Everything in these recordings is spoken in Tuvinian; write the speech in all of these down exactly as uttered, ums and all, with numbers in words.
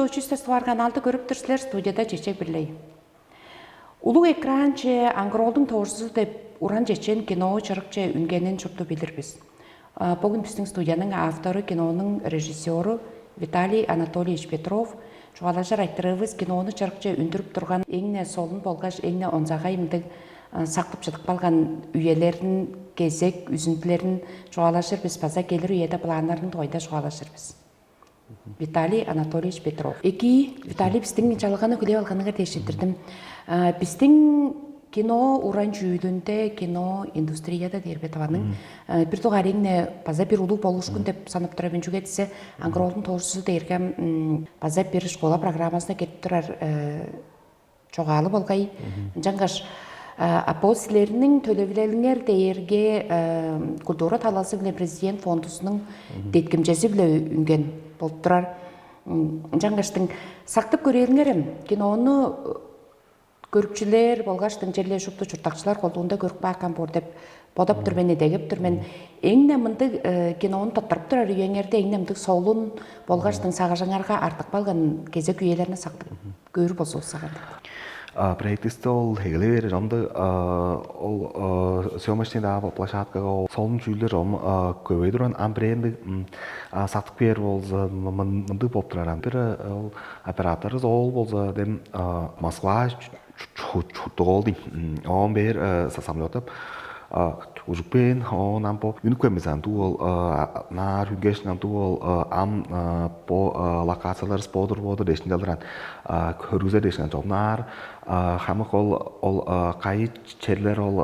Чүс тестуарган алды көрүп тур силер студияда чечек бирлей. Улуг экранче «Аңгыроолдуң тоожузу» деп уран чечен кино чырыкче үнгенин шупту билир бис. Бөгүн биздин студияның автору, кинонуң режиссеру Виталий Анатольевич Петров. Чугаалажыр айтырывыс кинону чырыкче үндүрүп турган эң-не солун болгаш эң-не онзагай мындыг сактып чыдып калган үелерин, кезек үзүндүлерин чугаалажыр бис, база келир үеде планнарын дугайда чугаалажыр бис. Виталий Анатольевич Петров. Эки, Виталий, биздин чалыганы хүлээп алганыңар дээш четтирдим. Биздин кино уран чүүлүндө, кино индустрияда дээрбе таваның бир дугаар эң-не база бир улуг болушкун деп санап турар мен. Чүге десе, «Аңгыроолдуң тоожузу» дээрге база бир школа программасына кирип турар чогаалы болгай. Ынчангаш а бо силерниң төлевилелиңер дээрге культура талазы-биле президент фондузунуң деткимчези-биле үнген болуп турар. Ынчангаштың сактып көрээлиңерем, кинону көрүкчүлер болгаштың черле шупту чурттакчылар колдуунда көрүп каапкан боор деп бодап тур мен, идегеп тур мен. Эң-не мындыг кинону тыттырып турар үеңерде эң-не мындыг солун болгаштың сагыжыңарга артып калган кезек үелерни сактып көөр болзувусса кандыг? Проективисте ол эгелей бээр чомду, ол съемочный площадкага ол солун чүүлдер чом көбөй турган. Ам бирээндиг сактып кээр болза, мындыг болуп турар. Ам бир ол операторувус ол болза дем Москва чурттуг ол дейм. Оон бээр самолеттап ужуп кээн, оон ам бо үнүп кемис андуу ол наар үнгеш андуу ол ам бо локациялар сподур бодур дээшин чалдыран көргүзер дээшин чогнаар хамык ол ол кайы черлер ол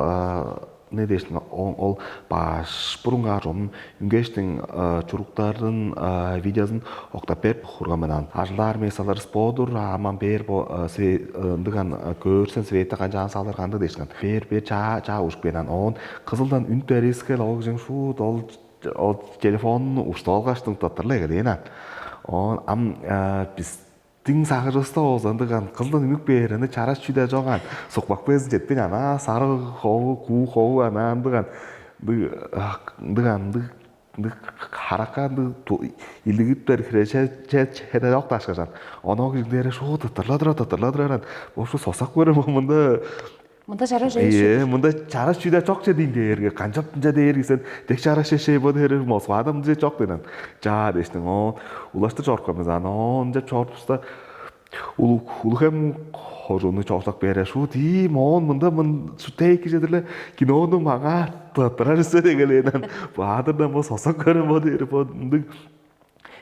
не дээшин ол баш бурунгаар чогум үнгештиң чуруктарын видеозун октап берип хурган менен ажылдаар месалар сподур аман бээр бо ындыган көөрсен света канчаан салыр кандыг дээшин бээр бээр чаа чаа ужуп кээн оон кызылдан үн берискел ол кижиң шуут ол ол телефонун уштуп алгаштың тыттырла эгелээн ан. Оон ам биздиң сагыжывыста болза ындыган кызылдан үнүп бээр аны чараш чүдө чоган сукпак безин четпин ана сары хову куу хову ана ындыган ындыган ындык ындык харакка ындык илигиптер хирече чеде чок дашкажан. Оно кижиңдере шуу тыттырла тура тыттырла тураран. Ошу сосак көрөм мында Мында чараш эвес. Ээ, мында чараш чүдө чок че дейм дээрге, канчап мынча дээрги сен дег чараш эшей бо дээрер Москвада мынча чок деден. Чаа дээштиң, оон улаштыр чорупкан бис аны. Оон ынча чорупста улуг улуг эм хожууну чорсак бере шу дийим, оон мында мын тейки чедирле кинону маңаа тыттырар үсе дегелээнен. Баадырдан бо сосок көрүм бо дээр бо мындыг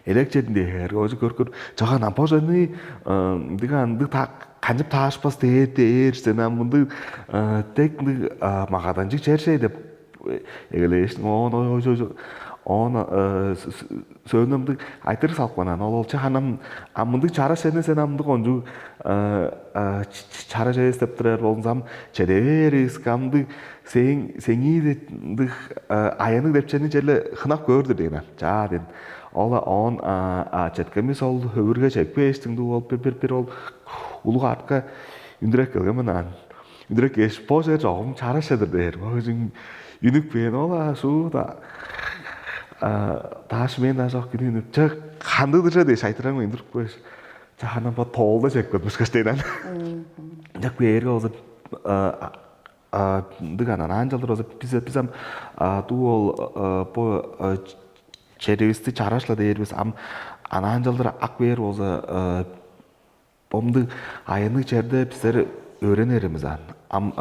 Элек чедин дээһээр, оожу көрүкүр, чаган ам божаны ындыг андыг канчып таашпас дээр дээр сен ам мындыг дег ындыг магаданчыг черже деп эгелээш оон ой ой ой оон сөөнү ындыг айтырыг салып каан ол ол чаан ам ам мындыг чара сени сен ам мындыг ончуг чара чевес деп турар болзам чеде бээр иск ам мындыг сээң сеңии ындыг аянныг деп чени черле хынап көөр-дүр дээн чаа ден. Ол оон четкемис ол хөвүрге чекпээштиң дуу ол бир бир бир ол улуг артка үндүреп келген мен аан. Үндүреп кээш бо чер чогум чараш чедир дээр. Бо кижиң үнүп кээн ол шууда дааш мен даа чок кини үнүп ча кандыгдыр ча дээш айтыраңмын үндүрүп көөш. Чахана бо тоолда чекпет бышкаш дээн. Чак бээрге болза ындыг ананаан чалдыр болза бис бис ам дуу ол бо черивисти чараш-ла дээр бис ам анаан чалдыр ак бээр болза бомдуг аянныг черде бистер өөренеривис аан. Ам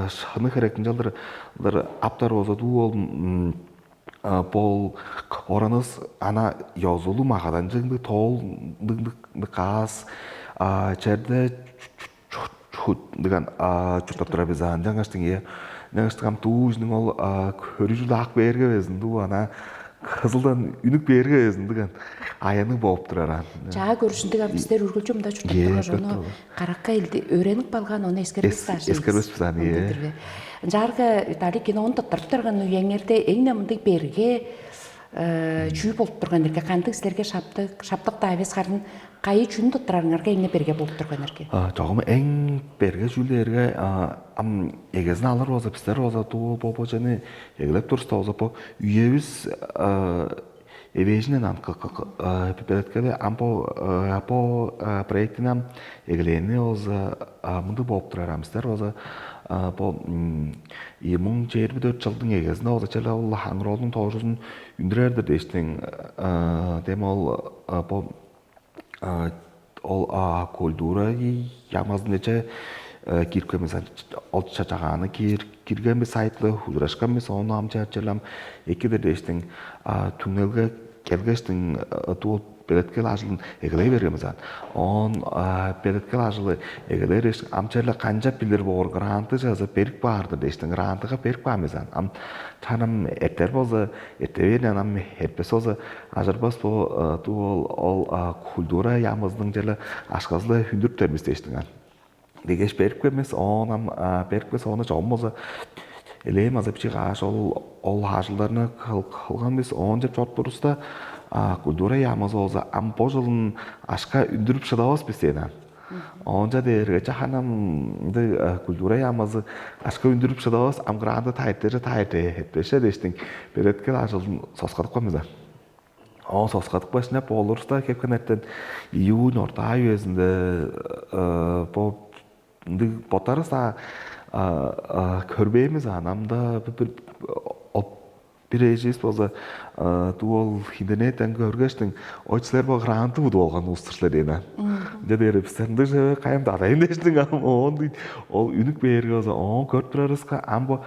шыны херек ынчалдыр аптар болза дуу ол бо ораныс ана ёзулу магаданчыгдыг тоол каас черде чуут дыган чурттап турар бис аан жаңаштың ие жаңаштык ам дуужунуң ол көрүжүл ак бээрге безин дуу ана кызылдан үнүк бээрге безин дыган аянныг бооп турар аан. Чаа көрүшүндүг ам бистер үргүлчү мында чурттап тургаш ону каракка элди өөренип калган ону эскербес даа эскербес бис аан ие. Ынчаарга Виталий кинону тыттырып турган үеңерде эң мындыг берге чүү болуп турган эрге кандыг силерге шаптык шаптык даа эвес харын кайы чүнү туттурарыңарга эң берге болуп турган эрге? Чогум эң берге чүүлдерге ам эгезин алыр болза бистер болза дуу болбо чени эгелеп турувуста болза бо үевис Эвээжинен ан белеткели ам бо бо проектини ам эгелээни болза мындыг болуп турар ам силер болза бо ийи муң чээрби дөрт чылдың эгезинде болза черле ол аңроолдуң тоожузун үндүрер-дир дээштиң дем ол бо ол культура яамызынче кирип келмес ол чачагааны кирген бис сайт-ла ужурашкан бис ону ам чаачалам эки-дир дээштиң түңнелге келгештиң ытуу белеткел ажылын эгелей берген бис аан. Оон белеткел ажылы эгелээр дээш ам черле канчап билир боор гранты чазы берип баар-дыр дээштиң грантыга берип каан бис аан. Ам чанам эртер болза эрте бээрин ам эртпес болза ажырбас бо дуу ол ол культура яамызының черле акшазы-ла хүндүрүп бермес дээштиң аан. Дегеш берип келмес оон ам берип келсе ону чогум болза элээн база бичии кааш ол ол ажылдарны кылган бис оон деп чоруп турувуста культура яамызы болза ам бо жылын ашка үндүрүп шыдавас бис дээн аан. Оонча дээрге чаханам ындыг культура яамызы ашка үндүрүп шыдавас ам гранды тайыптыже тайыпты этпеше дээштиң белеткел ажылын соскадып калмаза. Оон соскадып каштынчап болурувуста кепкен эртен июнь ортаа үезинде бо ындыг боттарывыс-даа көрбээмиз аан амда бир бир эживис болза дуу ол интернеттен көргештиң ой силер бо гранты удуп алган улус-тур силер дээн аан. Ынча дээрге бистер ындыг чүве кайым дадайын дээштиң ам оон ол үнүп бээрге болза оон көрүп турарывыска ам бо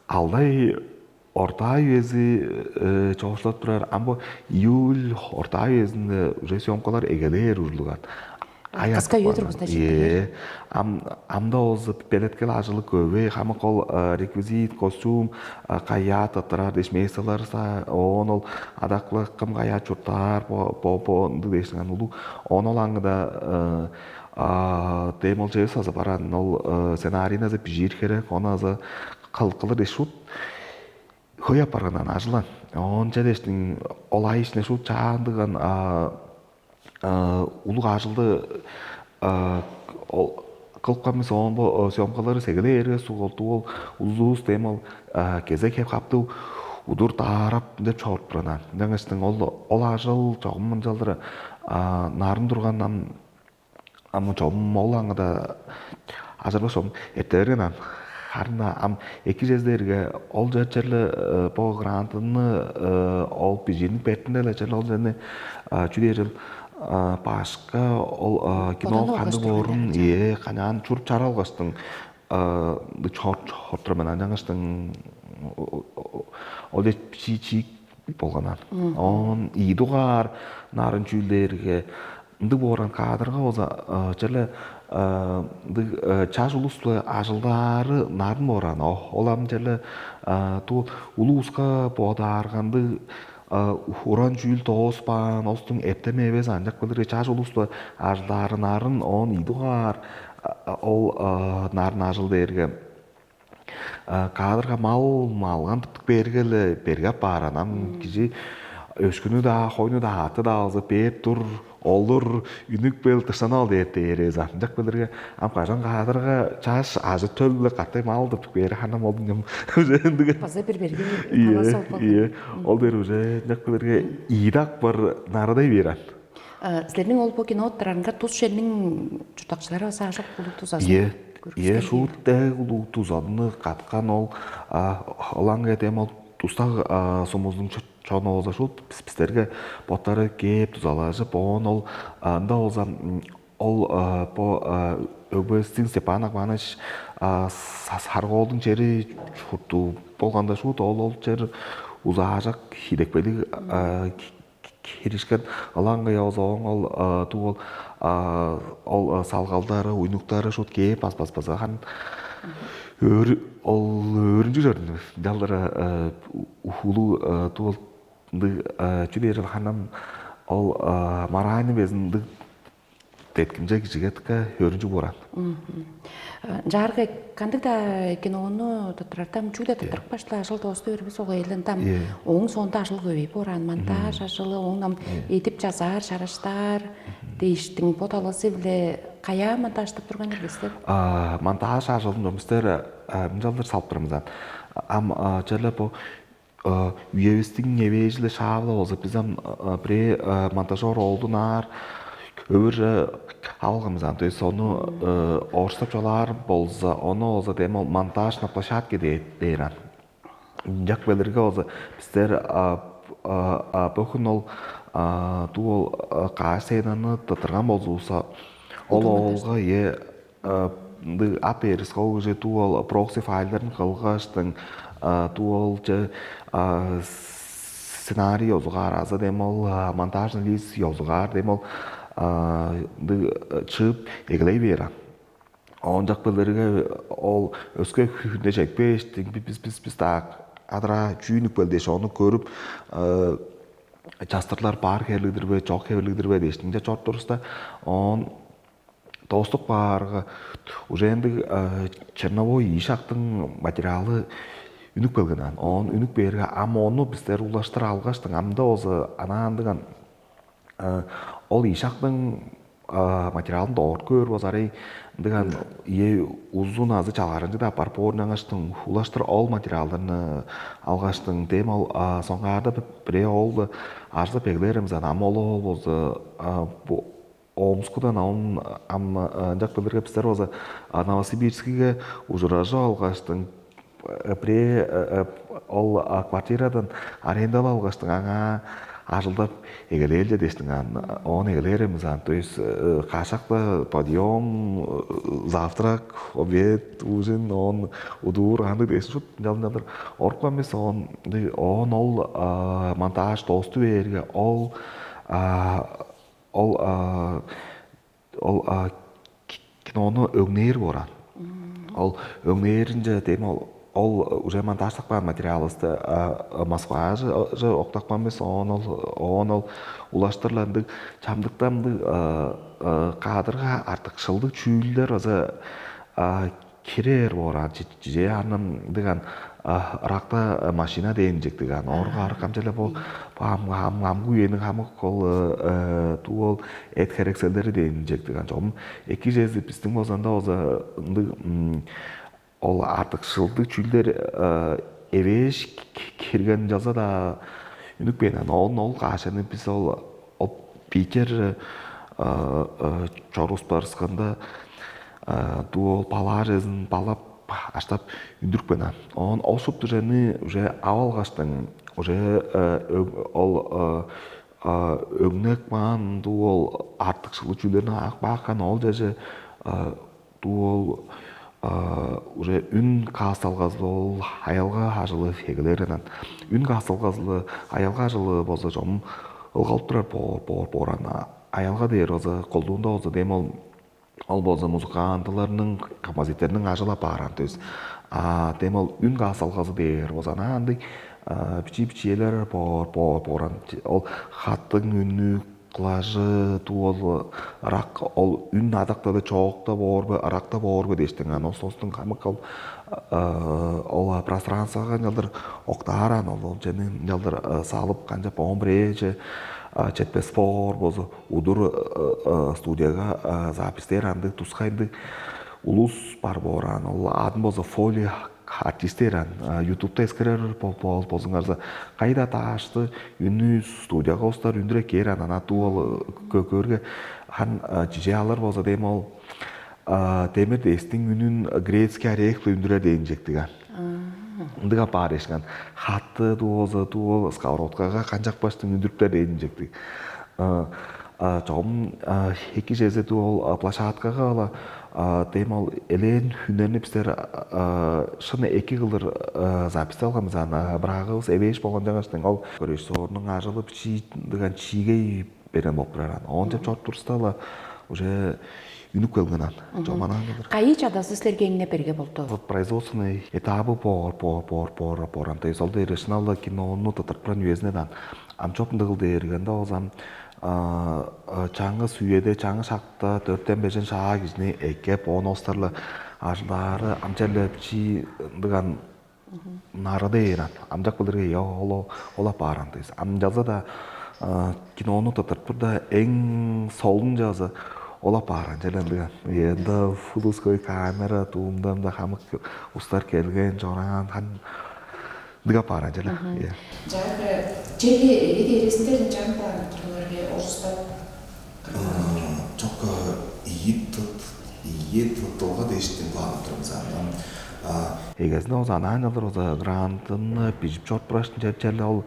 алдай ортаа үези чоокшулап турар ам бо июль ортаа үезинде уже съемкалар эгелээр ужурлуган. Кыска үе тургузунда четтирер. Ам амда болза белеткел ажылы көбөй хамык ол реквизит, костюм, каяа тыттырар дээш месалар оон ол адакла кым каяа чурттаар бо бо бо ындыг дээш улуг оон ол аңыда дем ол чевес азы баран ол сценарийни азы бижиир херек, ону азы кылыр дээш шут хөй апаргандан ажылан. Оонча дээштиң ол ай ишине шут чаандыган улуг ажылды кылып калмыс оон бо съемкалары сегелей эрге суг ол улузувус дем ол кезек хеп каптыг удур даарап деп чогуруп турган. Ынчангаш ол ол ажыл чогум мынчалдыр нарын турган ам ам чогум ол аңыда ажырбас чогум эрте берген ам. Харын ам эки чездерге ол черле бо грантыны ол бижииниң бертинде эле черле ол черни чү дээр чыл башка ол кино Боданы кандыг улгаш боорун турган ээ канаан чуруп чара алгаштың чорт чорт мен анчангаштың ол чиик чиик болган ан. Он ийи дугаар нарын чүүлдерге ындыг бооран каадырга болза черле ындыг чаш улус-биле ажылдаары нарын бооран ол ам черле ту улууска бодааргандыг уран чүүл дооспаан, остуң эптеми эвес анчак билирге чаш улус-биле ажылдаары нарын оон ийи дугаар ол нарын ажыл дээрге каадырга мал малган тыптык бээрге-ле берге апаар анам кижи өшкүнү-даа хойну-даа ааты-даа алза бээп тур олур үнүк бел дыштанып ал дээр дээр эвес ынчак билирге ам кажан каадырга чаш ажы төл-биле катай мал тыптык бээри ханам ол дыңнам уже ындыг база бир берге талас ол болган. Ие ол дээр уже ынчак билирге ийдак бар нарадай бээр ан. Силерниң ол бо кино оттарарыңар тус черниң чурттакчылары база аажок улуг тузазы. Ие, ие, шуут дег улуг тузазыны каткан ол ылаңгы эдем ол тустаг сумузунуң чону болза шуут бистерге боттары кээп тузалажып, оон ол ында болза ол бо өгбевистиң Степан Агбаанович Саргоолдуң чери чурттуг болганда шуут ол ол чер узаажак хидекпелиг киришкен ылаңгыя озооң ол тугул ол салгалдары уйнуктары шут кээп бас бас база хан өөр ол өөрүнчү көрдүм. Жалдара ухулу тугул ындыг чү дээр ханам ол марааны безин ындыг деткимче кижиге тыка өөрүнчү бууран. Ынчаарга кандыг-даа кинону тыттырарда ам чүгле тыттырып башла ажыл доосту бербес ол ыйлында ам ооң соонда ажыл көбей бораан монтаж ажылы оон ам эдип чазаар шараштаар дээштиң бо талазы-биле каяа монтаждап турган эргестер? Монтаж ажылын бистер мынчалдыр салып турармыз ам черле бу Үевистиң эвээжи-ле шаап-ла болза, бис ам бирээ монтажер оолдун аар өвүр алган бис ам. То есть ону орустап чугаалаар болза, ону болза дем ол монтаж на площадке дээр ан. Ынчак белерге болза, бистер бөгүн ол дуу ол каш сценаны тыттырган болзувусса, ол оолга ие ындыг ап берис ол уже дуу ол прокси файлдарын кылгаштың, дуу ол же сценарий ёзугаар азы дем ол монтажный лист ёзугаар дем ол ындыг чыып эгелей бээр ан. Оончак билерге ол өске хүнде чекпээштиң бис бис бис бис даа адыра чүүнүп кел дээш ону көрүп, частырлар бар хевирлиг-дир бе, чок хевирлиг-дир бе дээштиң чоруп туруста, оон достук баарга уже ындыг черновой ийи шактың материалы үнүп келген ан. Оон үнүп бээрге ам ону бистер улаштыр алгаштың амда болза анаандыган ол ийи шактың материалын доор көөр болза арай ындыган ие узун азы чалгаарынчы-даа аппарып боор ынчангаштың улаштыр ол материалдарны алгаштың дем ол соңгаарда бирээ оолду ажылдап эгелээримиз ам ол оол болза бу Омскудан ам ам ынчак билирге бистер болза Новосибирскиге ужуражып алгаштың бирээ ол квартирадан арендалап алгаштың аңаа ажылдап эгелээлче дээштиң ан оон эгелээремиз ан то есть кашакта подъем завтрак обед ужин оон удуур андыг дээш шут ынчалдыр орупкан эмес оон оон ол монтаж досту бээрге ол ол ол кинону өңнээр боор ан. Ол өңнээринче дем ол ол уже монтаждап каан материалыбызды Москваже октапкан бис оон ол оон ол улаштырландыг чамдыктамдыг кадрга артыкшылдыг чүүлдер база кирээр боор ан чижээ аны ындыган ыракта машина дээн инчектиг ан оорга ары камчале бо амгы үениң хамык ол дуу ол эт херекселдери дээн инчектиг ан чогум эки чези биздин болзанда болза ындыг ол артыкшылдыг чүүлдер эвээш кирген чалза-даа үнүпкен ан оон ол каашаны бис ол ол Питер чорууспарысканда дуу ол палаажезин балап аштап үндүрүпкен ан. Оон ол шуптужени уже ап алгаштың уже ол өңнек маан дуу ол артыкшылыг чүүлдерни ап каапкан ол чеже дуу ол уже үн каасталгазы ол аялга ажылы эгелээринен үн каасталгазылы аялга ажылы болза чогум ылгалып турар боор боор боор ан аялга дээр болза колдуунда болза дем ол ол болза музыкантыларның композиторнуң ажылап бааран то есть а дем ол үн каасталгазы дээр болза ана андыг бичии бичиелер боор боор боор ан ол хаттың үнү кылажы дуу ол ырак ол үн адактада чоокта боор бе ыракта боор бе дээштиң ан ол соостуң хамык ол ол пространствога ынчалдыр октааран ол ол чени ынчалдыр салып канчап оон бир ээже четпес боор болза удур студияга записьтээр андыг тускай ындыг улус бар боор ан ол адын болза фоли артисттер ан ютубта эскерер болзуңарза кайда таашты үнү студияга устар үндүрүп кээр ан ана дуу ол көөрге хан чиже алыр болза дем ол демир дээстиң үнүн грецкий орех биле үндүрер дээн инчектиг ан ындыга баар эшкен хатты дуу болза дуу ол сковородкага канчак баштың үндүрүптер дээн инчектиг чогум эки чезе дуу ол площадкага ала дем ол элээн хүннерни бистер шын эки кылдыр запись алганбыз аны быраагыбыз эвээш болган жаңаштың ол режиссернуң ажылы бичии дыган чиигей берген болуп турар ан оон деп чоруп турустала уже үнүп келген ан чоманаан кылдыр Кайы чадазы силерге эңне берге болду? Вот производственный этабы боор боор боор боор боор ан то есть ол дээрге шыналда кинону тытырып турган үезинен ан ам чоп ындыгыл дээргенде озам чаңгыс үеде чаңгыс шакта төрттен бежен шаа кижини эккеп оон остарлы ажылдаары амчалеп чи ындыган нары дээр ан амчак билирге я ол ол апаар ан дейс амчалза да кинону тытырып турда эң солун жазы ол апаар ан чел ындыган ында флуской камера туумда мында хамык устар келген чораан хан Дыга паар ынчале. Иә. Жаага чеги эги дээрезинде ынчан баан турулар бе орустап? Чокка ийи тыт ийи тыттылга дээштиң план турумза. Эгезинде ооза анаан алыр ооза грантын бижип чоруп турар черле ол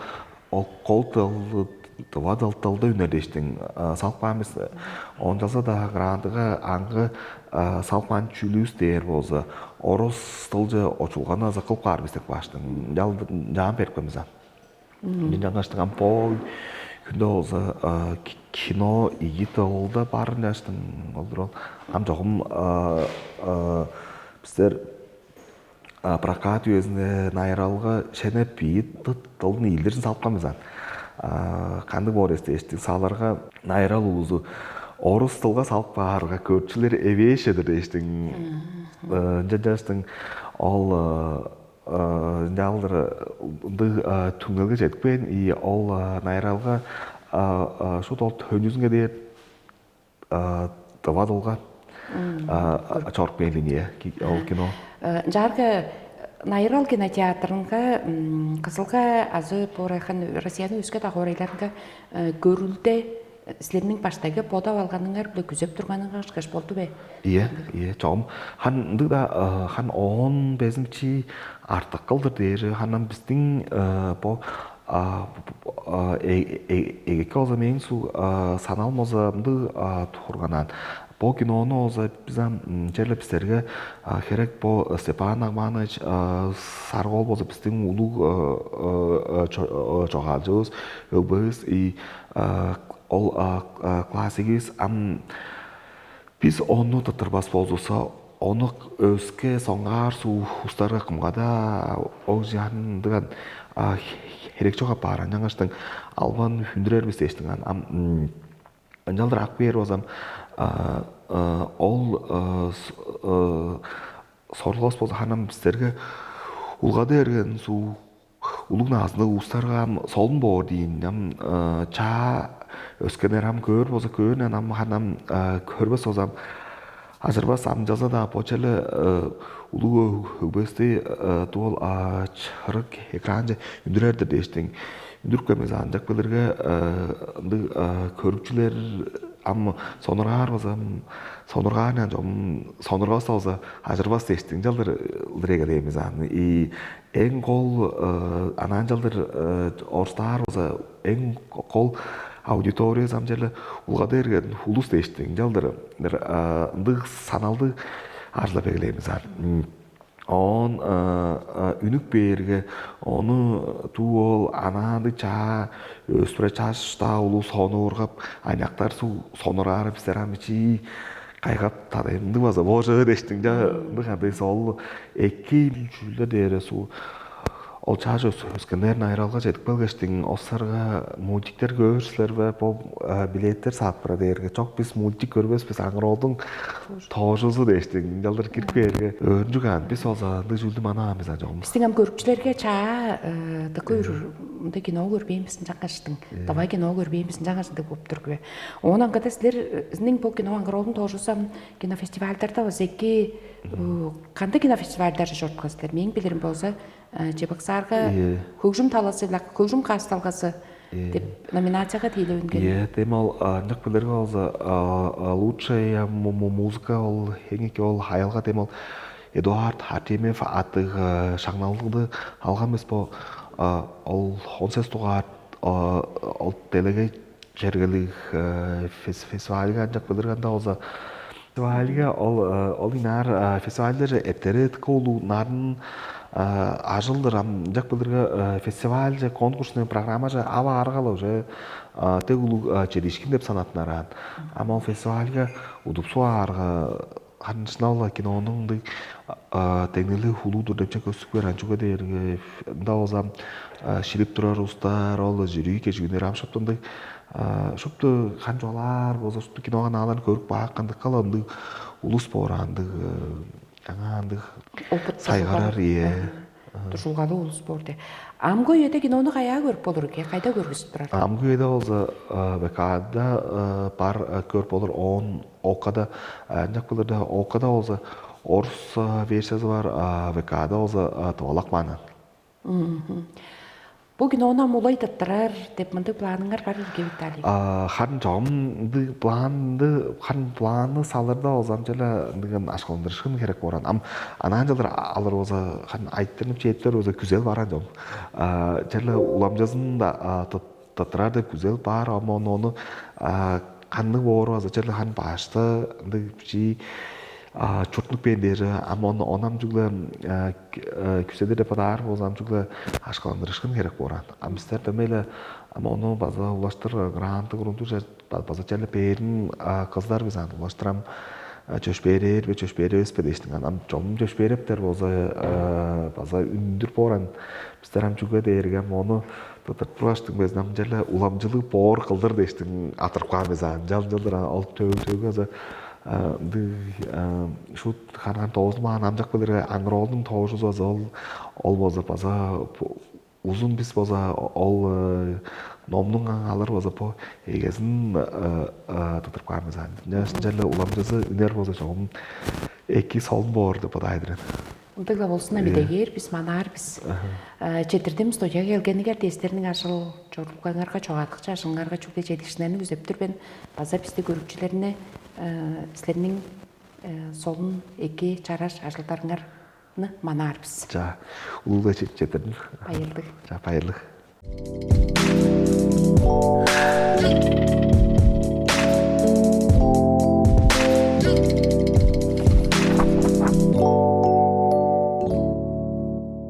ол кол тылды тыва дылтылды үнер дээштиң салып каан бис. Оон чалза-даа грантыга аңгы салып каан чүүлүвүс дээр болза орус тылче очулганы азы кылып каар бис деп кааштың. Жаан берип каан бис ам. Мен жаңаштың ам бо күндө болза кино ийи тылда барын жаштың олдур ол ам жогум бистер прокат үезинде найыралга шенеп ийи тылдың ийилдирин салып каан бис ам. Кандыг боор эстээштиг саларга найырал улузу орус тылга салып каарга көрчүлер эвээшедир дээштиң. Ынча жаштың ол ынчаалдыр ындыг түңнелге чедип каан и ол найыралга шут ол төнүзүнге дээр дывадылга чоруп каан ийин ол кино. Ынчаарга Найырал кинотеатрынга Кызылга азы бу Россияның өске дагы орайларынга көрүлде силерниң баштайгы бодап алганыңар биле күзеп турганыңар ышкаш болду бе? Iya, iya, чогум. Хан ындыг да хан оон безим чи артык кылдыр дээр ханам биздин бо эгеке болза мээң суу санал болза ындыг турганан бо кинону болза биз ам черле бистерге херек бо Степан Агманович Саргол болза биздин улуг чогаалчыбыз, өгбевис и ол классигибиз ам бис ону тыттырбас болзувусса, ону өске соңгаар суу устарга кымга-даа ол чаандыган херек чок апаар. Ынчангаштың албан хүндүрер бис дээштиң ам ынчалдыр ак бээр болзам ол сорулгавыс болза ханам бистерге улгады берген суу улуг наазынныг уустарга ам солун боор диин ам чаа өскеннер ам көөр болза көөрүнен ам ханам көрбес болзам ажырбас амчаза-даа бо черле улуг өгбести дуу ол чырык экранче үндүрер-дир дээштиң үндүрүп келмес анчак билирге ындыг көрүкчүлер ам сонургаар база сонургаарындан чогум сонургавас болза ажырбас дээштиң чалдыр ылдыр эгелээмиз аны и эң кол анаан чалдыр орустаар база эң кол аудитория самчерле улгады берген улус дээштиң чалдыр ындыг саналды ажылап эгелээмиз аар. Оон үнүп бээрге ону дуу ол анаанды чаа өспүре чаш-даа улус сонуургап аняктар суг сонураары бистер ам ичии кайгап тадайымдыг база боожа дештиң ча ындыг андыйсы ол эки чүүлдер дээре суу ол чааш өскеннерин айыралга чедип келгештиң осарга мультиктер көөр силер бе бо билеттер саат бара дээрге чок биз мультик көрбес биз аңыроодуң тоожузу дээштиң ынчалдыр кирип кээрге өөрүнчүг аан бис ол ындыг чүүлдү манаан бис ан чогум. Биздиң ам көрүкчүлерге чаа дыка үр мындай кино көрбээн бис ынчангаштың давай кино көрбээн бис ынчангаштың деп уп тур күбе. Оон аңгыда силерниң бу кино аңгыроолун тоожусам кинофестивальдарда база эки кандай кинофестивальдар чорупкан силер? Мээң билирим болза Чебоксарга хөгжүм талазы хөгжүм каасталгазы деп номинацияга тиилеп үнген. Иә, дем ол ынчак билерге болза лучшая музыка ол эң эки ол хаялга дем ол Эдуард Артемьев аттыг шаңналдыгды алган эмес бо ол он сес дугаар ол делегей чергелиг фестивальга ынчак билиргенде болза фестивальга ол ол инаар фестивальдер эптери тыка улуу нарын ажылдыр ам ынчак билирге фестиваль же конкурсный программа же ап аарыгала уже дег улуг чедиишкин деп санаттынар аан. Ам ол фестивальга удупсуп аарга ханчынал кинонуң ындыг деңнели улуу-дур деп чек өстүп кээр ан чүге дээрге ында болза шилип турар устар ол жюри кежигүннер ам шупту ындыг шупту хан чугаалаар болза шупту кино канааларын көрүп бааккандыкка ындыг улус боор андыг аңаа андыг опыт сайгарар ие дужулгалы улус боор де. Амгы үеде кинону каяа көрүп болур экен? Кайда көргүзүп турар? Амгы үеде болза ВК-да бар көрүп болур. Оон ОК-да ынчак билирде ОК-да болза орус версиясы бар, ВК-да болза тывалак маанан. Бу кинону ам улай тыттырар деп мындыг планыңар бар ирге, Виталий? Харын чогум ындыг планды, харын планны салырда болзам чүле ындыгын ашкыландырышкын херек бооран. Ам анаан чылдыр алыр болза, харын айтырынып чээптер болза күзел баран чогум. Черле уламчызын да тыттырар деп күзел баар, ам ону ону кандыг боор база черле харын башта ындыг бичии чуртнук бээн дээр, ам ону онам чүгле күседир деп бодаар болзам чүгле ашкыландырышкын херек бооран. Ам бистер дөмей-ле ам ону база улаштыр гранты курунду база черле бээрин кыздар бис аны улаштырам чөпшээрээр бе чөпшээребес бе дээштиң. Анан чогум чөпшээрептер болза база үндүр бооран бистер ам чүге дээрге ам ону тыттырып тургаштың безин ам черле уламчылыг боор кылдыр дээштиң атырып каан бис аан. Ынчалдыр ол төгү төгү база ындыг шут ханан тоозун маан амчак билирге аңыроолдуң тоожузу база ол ол болза база узун бис болза ол номнуң алыр болза бо эгезин тыттырып каан бис аан. Ынчангаш ынчалдыр уламчызы үнер болза чогум эки солун боор деп бодаар-дыр мен. Ындыг-ла болзун, ам идегээр бис, манаар бис. Четирдим студияга келгениңер дээстерниң ажыл чорудулгаңарга, чогаадыкчы ажылыңарга чүгле чедиишкиннерни күзеп тур мен. База бисти көрүкчүлерни силерниң солун эки чараш ажылдарыңарны манаар бис. Ча, улуг-ла четирдим. Байырлыг. Ча, байырлыг.